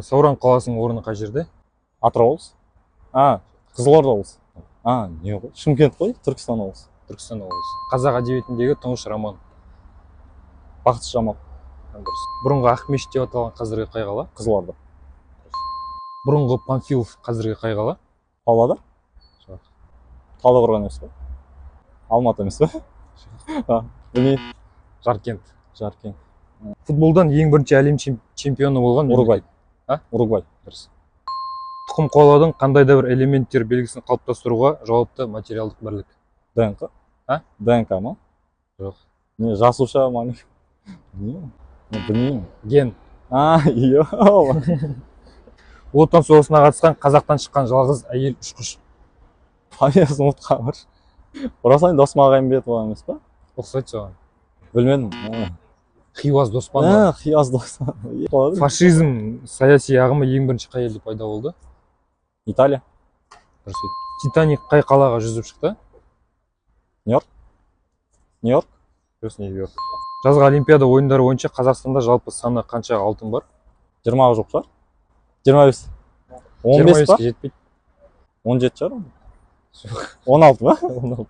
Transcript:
Сауран қаласының орны қай жерде? Атырау облысы. А, Қызылорда облысы. А, не ғой? Шымкент қой, Түркістан облысы. Түркістан облысы. Қазақ әдебиетіндегі тұңғыш роман? Бақытсыз Жамал. Дұрыс. Бұрынғы Ақмешіт деп аталған қазіргі қай қала? Қызылорда. Бұрынғы Панфилов, қазіргі қай қала? Павлодар. Жоқ. Талдықорған емес пе? Алматы емес пе? А, білмеймін. Жаркент. Жаркент. Футболдан ең бірінші әлем чемпионы болған Уругвай. мемлекет? А? Уругвай. Дұрыс. Тұқым қуалаудың қандай да бір элементтер белгісін қалыптастыруға жауапты материалдық бірлік? ДНК. А? ДНК ма? Жоқ. Не, жасуша ма? Не? Не, білмеймін. Ген. А, ё. Ұлы Отан соғысына қатысқан қазақтан шыққан жалғыз әйел ұшқыш? Фамилиясын ұмытып қалып. Орасан Досмағамбетова емес па? Ұқсайды соған. Білмедім. Хиуаз Доспанова. А, Хиуаз Досман. Фашизм саяси ағымы ең бірінші қай елде пайда болды? Италия. Дұрыс. Титаник қай қалаға жүзіп шықты? Нью Йорк. Дұрыс, Нью Йорк. Жазғы Олимпиада ойындары бойынша Қазақстанда жалпы саны қанша алтын бар? 20-ға жоқ шығар. 25. 15 па? 25-ке жетпейді. 17 шығар. 16 ба? 16.